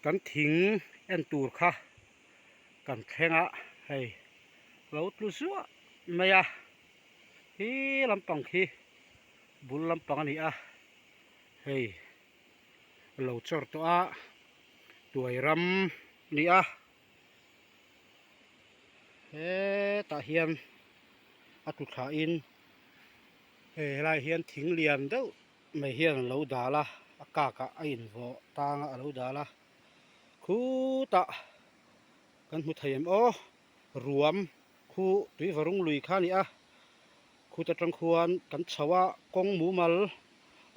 Kan thing en tur kha kan thleng a hei lo tlu zuah mai a hi lampang khi bul lampang a ni a hei lo chawr tawh a tuai ram a ni a hetah hian a tlu thla in hei helaiah hian thing lian deuh mai hian a lo dal a a kak ah a invawh tang a a lo dal a khutah kan hmu thei em aw ruam khu tui varung lui kha a ni a khut atang khuan kan chho a kawng mumal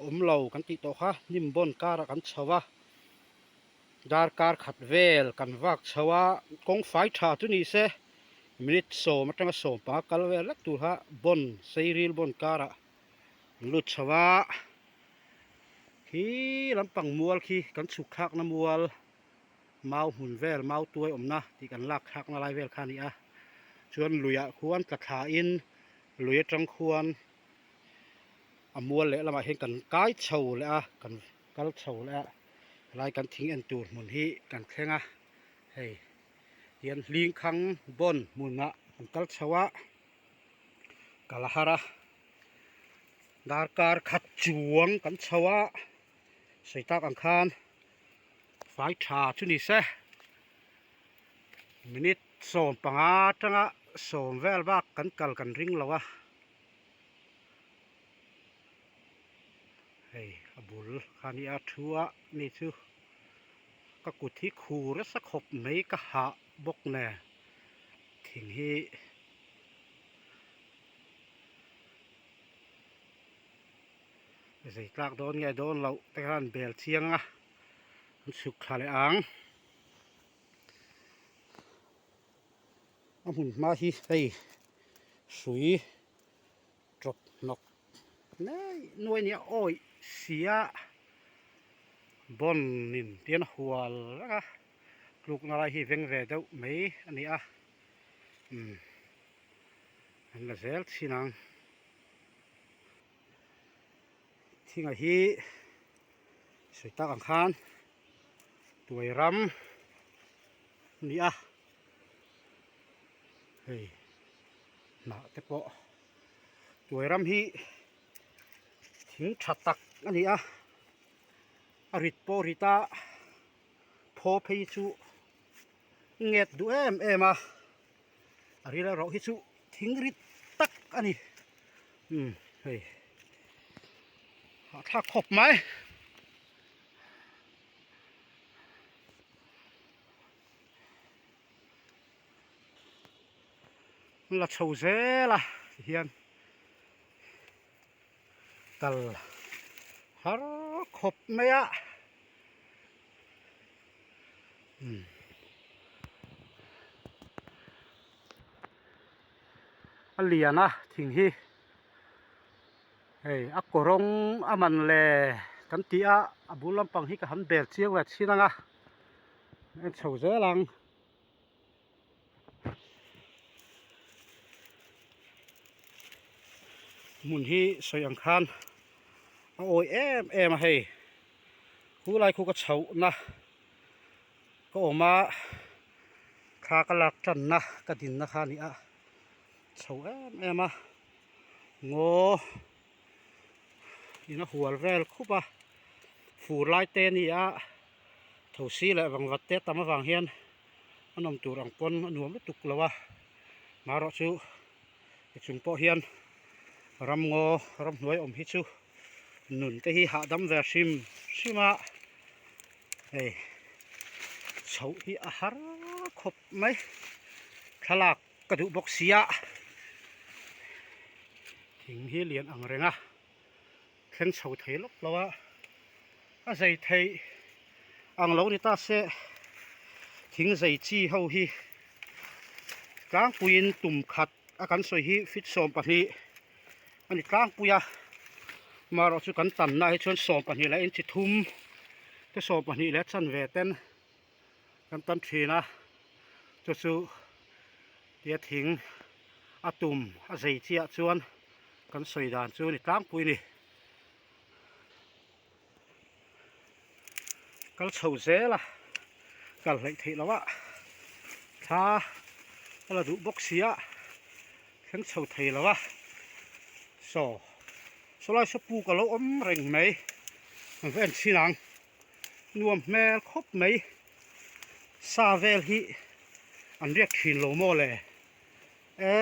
awm lo kan tih tawh kha hnim bawn karah kan chho a darkar khat vel kan vak chho a kawng fai tha chu ni se minute sawm atanga sawm panga kal vel vek tur kha bawn seiril bawn karah. An lut chho a, khi lampang mual khi kan chhuk thlakna mual mau hmun vel mau tuai awmna tih kan lak thlakna lai vel kha a ni a, chuan luiah khuan tla thla in lui atang khuan a mual leh lamah hian kan kai chho leh a kan kal chho leh a helai kan thing en tur hmun hi kan thleng a hei tihian hling khang bawn hmunah kan kal chho a. Kal a har a darkar khat chuang kan chho a sawi tak ang khan fai tha chu ni se minute 15 atanga sawm vel bak kan kal kan ring lo a hei a bul kha nia thu a mi chu ka kut hi khur nasa khawp mai ka hah bawk nen thing hi. Zei tlak dawn nge dawn loh te khan bel chiang a an chhuk thla leh ang a hmun hma hi hei hrui tawp hnawk nei nuai nia awih sia bawn in tian a hual vek a tlukna lai hi veng ve deuh mai a ni a umm an la zel thin ang thinga hi sawi tak ang khan tuai ram a ni a hei hnah te pawh tuai ram hi thing tha tak a ni a a rit pawh a rit a phaw phei chu nget duh em em a a ril erawh hi chu thing rit tak a ni umm hei hahthlak khawp mai. La chho zel a tihian kal har khawp mai a umm a lian a thing hi hei a kawrawng a man le kan tih a a bul lampang hi ka han bel chiang ve chhin ang a en chho zel ang. Hmun hi sawi ang khan a awi em em a hei khulai khu ka chhoh na ka awm a thla ka lak tan na ka din na kha a ni a chho em em a ngaw in a hual vel khup a fur lai te a ni a thosi leh vangvat te tam avang hian a nawm tur ang pawn a nuam lutuk lo a marawh chu tichung pawh hian ramngaw ramhnuai awm hi chu nun te hi hahdam ve hrim hrim a hei chhoh hi a har khawp mai thlalak ka duh bawk sia thing hi lian ang reng a. thleng chho thei lawk lo a, a zei theih ang lo ni ta se thing zei chi ho hi tlangpuiin tum khat a kan sawi hi feet 12 a ni tlangpui a marawh chu kan tanna ah hi chuan 12 leh inchi thum te 12 leh chanve ten kan tan thin a chu chu tia thing a tum a zei chiah chuan kan sawi dan chu ni tlangpui a ni. Kal chho zel a. Kal hleih theih loh a thla a la duh bawk si a thleng chho thei lo a saw sawlai saw puk a lo awm reng mai an va en chhin ang nuam hmel khawp mai sa vel hi an riak thin lo maw le e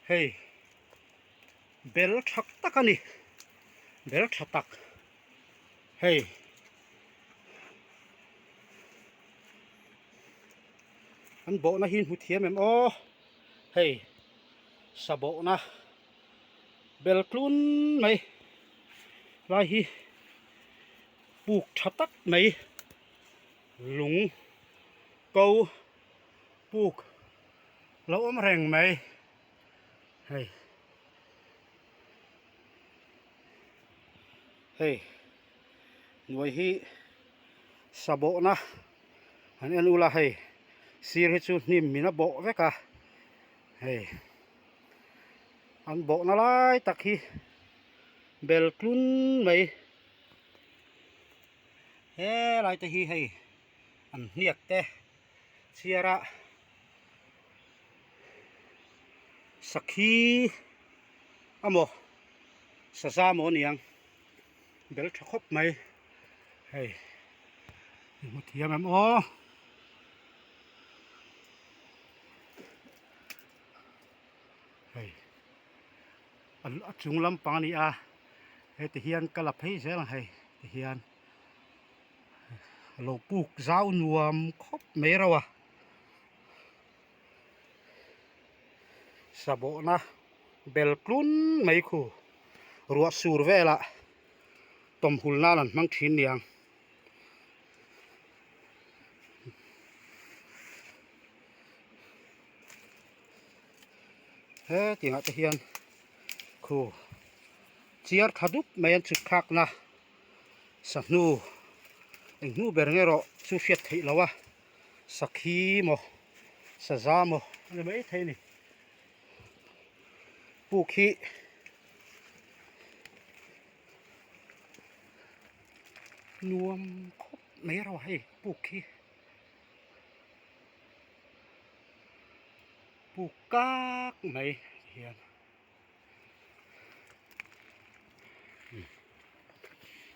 hei bel tha tak a ni bel tha tak hei. An bawhna hi hmu thiam em aw hei sa bawhna bel tlun mai lai hi puk tha tak mai lung ko puk lo awm reng mai hei hei. Hnuai hi sa bawhna an en ula hei sir hi chu hnim min a bawh vek a hei an bawhna lai tak hi bel tlun mai helai te hi hei an hniak te chhiar a sakhi amaw saza maw aniang. Bel tha khawp mai hei i hmu thiam em aw hei a chung lampang a ni a heti hian ka la phei zel ang hei ti hian a lo puk zau nuam khawp mai reuh a sabawhna bel tlun mai khu ruah sur velah tawmhul nan an hmang thin niang. Hetiangah te hian khu chiar tha dup mai an chhut thlakna sahnu eng hnu ber nge erawh chu hriat theih loh a. Sakhi maw saza maw a ni mai thei a ni puk hi nuam khawp mai erawh hei puk hi puk kak mai hian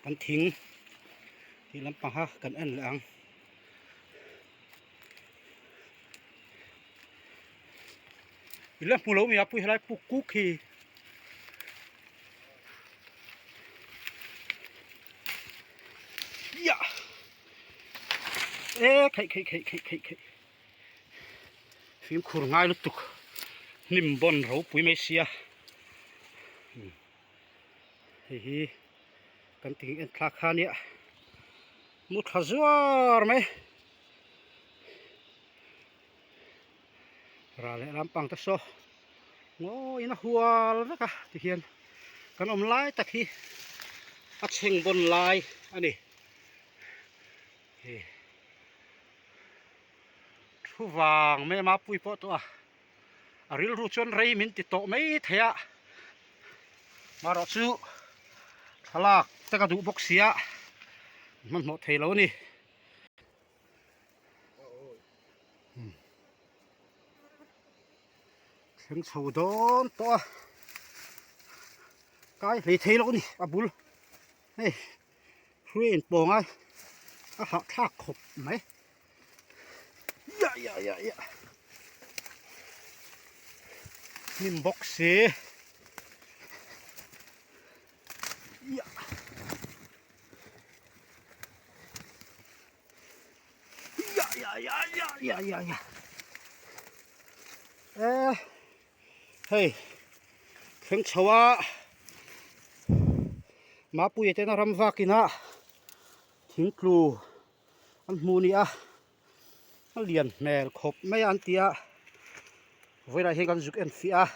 kan thing tih lampang kha kan en leh ang i la hmu lo mi a pui helai puk kuk hi yah e kheih kheih kheih kheih kheih kheih. Fimkhur ngai lutuk hnim bawn ropui mai sia hei hi kan tih en thlak kha nia mu tha zuar mai ral leh lampang te saw ngawiin a hual vek a tihian kan awm lai tak hi a chheng bawn lai a ni hei. Thu vang mai a mapui pawh tawh a, a rilru chuan rei min ti tawh mai thei a, marawh chu thlalak te ka duh bawk si a, hmanhmawh thei lo a ni. Thleng chho dawn tawh a, kai hlei thei lo a ni a bul hei. Hrui in pawng a a hahthlak khawp mai ya ya ya ya hnim bawk si ya ya ya ya ya ya ya ya e hei thleng chho a Mapuia tena ram vak ina thing tlu an hmuh ni a a lian hmel khawp mai a an ti a vawilah hian kan zuk en fiah a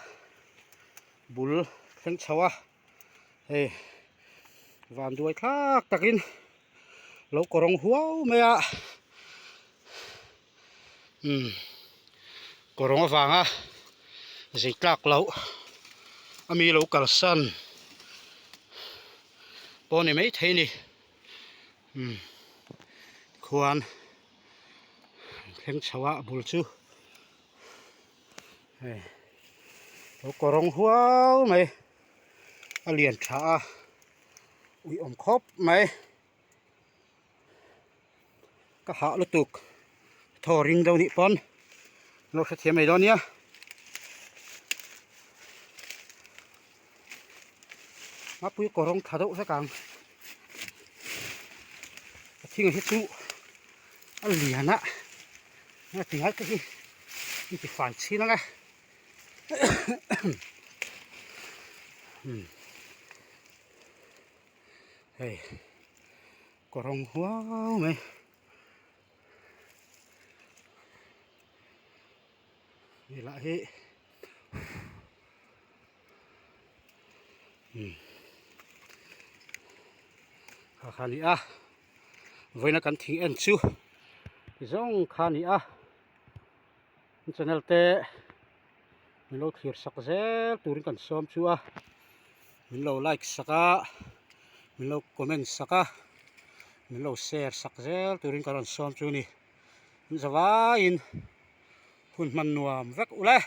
bul thleng chho a hei vanduai thlak takin lo kawrawng huau mai a umm kawrawng avanga zei tlak loh a mi lo kalsan pawh a ni maithei a ni umm khuan. Thleng chho a a bul chu hei lo kawrawng huau mai a lian tha a uiawm khawp mai ka hah lutuk thaw ring deuh nih pawn lo hrethiam mai dawn nia. Ngapui kawrawng tha deuh vek ang a thing hi chu a lian a a ti ngai te hi an ti fai chhin ang e hei kawrawng huau mai. Hei lah hi umm kha kha a ni a vawiina kan thing en chu ti zawng kha a ni a an channel te min lo thlir sak zel turin kan sawm chu a min lo like sak a min lo comment sak a min lo share sak zel turin ka rawn sawm chu a ni. Zavaiin hun hman nuam vek ule.